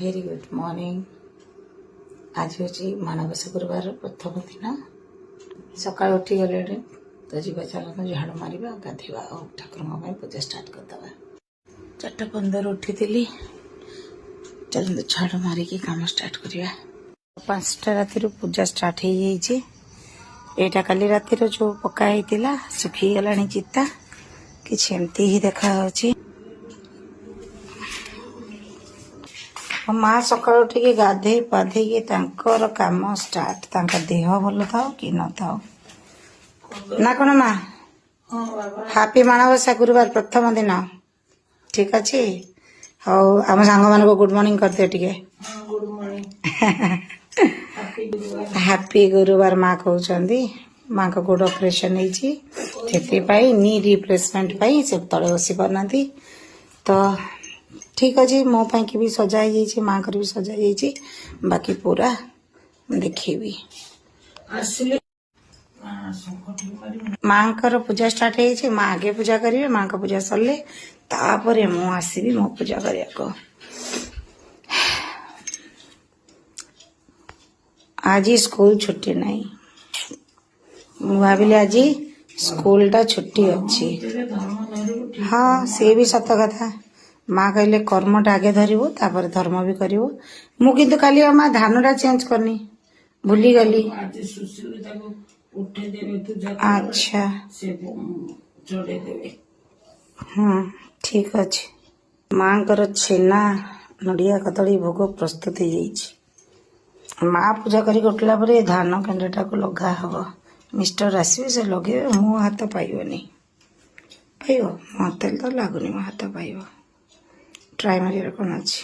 Very good morning. ଆଜି ହେଉଛି ମାଣବସା ଗୁରୁବାରର ପ୍ରଥମ ଦିନ। ସକାଳୁ ଉଠିଗଲେଣି ତ ଯିବା, ଚାଲନ୍ତୁ ଝାଡ଼ୁ ମାରିବା, ଗାଧୋଇବା ଆଉ ଠାକୁରଙ୍କ ପାଇଁ ପୂଜା ଷ୍ଟାର୍ଟ କରିଦେବା। 4:15 ଉଠିଥିଲି। ଚାଲନ୍ତୁ ଝାଡ଼ୁ ମାରିକି କାମ ଷ୍ଟାର୍ଟ କରିବା। 5ଟା ରାତିରୁ ପୂଜା ଷ୍ଟାର୍ଟ ହେଇଯାଇଛି। ଏଇଟା କାଲି ରାତିର ଯେଉଁ ପକା ହେଇଥିଲା, ଶୁଖିଗଲାଣି ଚିତା, କିଛି ଏମିତି ହିଁ ଦେଖାଯାଉଛି। ମା ସକାଳୁ ଉଠିକି ଗାଧେଇ ପାଧେଇକି ତାଙ୍କର କାମ ଷ୍ଟାର୍ଟ। ତାଙ୍କ ଦେହ ଭଲ ଥାଉ କି ନଥାଉ ନା କଣ ମା? ହାପି ମାଣବସା ଗୁରୁବାର ପ୍ରଥମ ଦିନ। ଠିକ ଅଛି, ହଉ, ଆମ ସାଙ୍ଗମାନଙ୍କୁ ଗୁଡ୍ ମର୍ଣ୍ଣିଂ କରିଦିଅ ଟିକେ। Good morning. Happy ଗୁରୁବାର ମା କହୁଛନ୍ତି। ମାଙ୍କ ଗୋଡ଼ ଅପରେସନ ହେଇଛି, ସେଥିପାଇଁ ନି ରିପ୍ଲେସମେଣ୍ଟ ପାଇଁ ସେ ତଳେ ବସି ପାରୁନାହାନ୍ତି। ତ ଠିକ ଅଛି, ମୋ ପାଇଁକି ବି ସଜା ହେଇଯାଇଛି, ମାଙ୍କର ବି ସଜା ହେଇଯାଇଛି। ବାକି ପୁରା ଦେଖେଇବି। ଆସିଲେ ଶଙ୍ଖ ଟିକେ ମାରିବୁ। ମାଙ୍କର ପୂଜା ଷ୍ଟାର୍ଟ ହେଇଯାଇଛି। ମା ଆଗେ ପୂଜା କରିବେ। ମାଙ୍କ ପୂଜା ସରିଲେ ତାପରେ ମୁଁ ଆସିବି ମୋ ପୂଜା କରିବାକୁ। ଆଜି ସ୍କୁଲ ଛୁଟି ନାହିଁ। ମୁଁ ଭାବିଲି ଆଜି ସ୍କୁଲଟା ଛୁଟି ଅଛି। ଭିତରେ ଧର୍ମ ଧରିବୁ ଠିକ। ହଁ, ସିଏ ବି ସତ କଥା। ମା କହିଲେ କର୍ମଟା ଆଗେ ଧରିବୁ, ତାପରେ ଧର୍ମ ବି କରିବୁ। ମୁଁ କିନ୍ତୁ କାଲି ଆଉ ମା ଧାନଟା ଚେଞ୍ଜ କରିନି, ଭୁଲିଗଲି। ଆଜି ସୁଶୀଲ ତାକୁ ଉଠେଇ ଦେବେ ପୂଜା। ଆଚ୍ଛା। ସେ ଚଢେଇ ଦେବେ। ହଁ, ଠିକ ଅଛି। ମାଙ୍କର ଛେନା ନଡ଼ିଆ କଦଳୀ ଭୋଗ ପ୍ରସ୍ତୁତ ହେଇଯାଇଛି। ମା ପୂଜା କରିକି ଉଠିଲା ପରେ ଧାନ କେଣ୍ଡାଟାକୁ ଲଗା ହବ। ମିଷ୍ଟର ଆସିବେ, ସେ ଲଗେଇବେ। ମୋ ହାତ ପାଇବନି। ପାଇବ? ମୋତେ ତ ଲାଗୁନି ମୋ ହାତ ପାଇବ। ଟ୍ରାଏ ମାରିବାର କ'ଣ ଅଛି?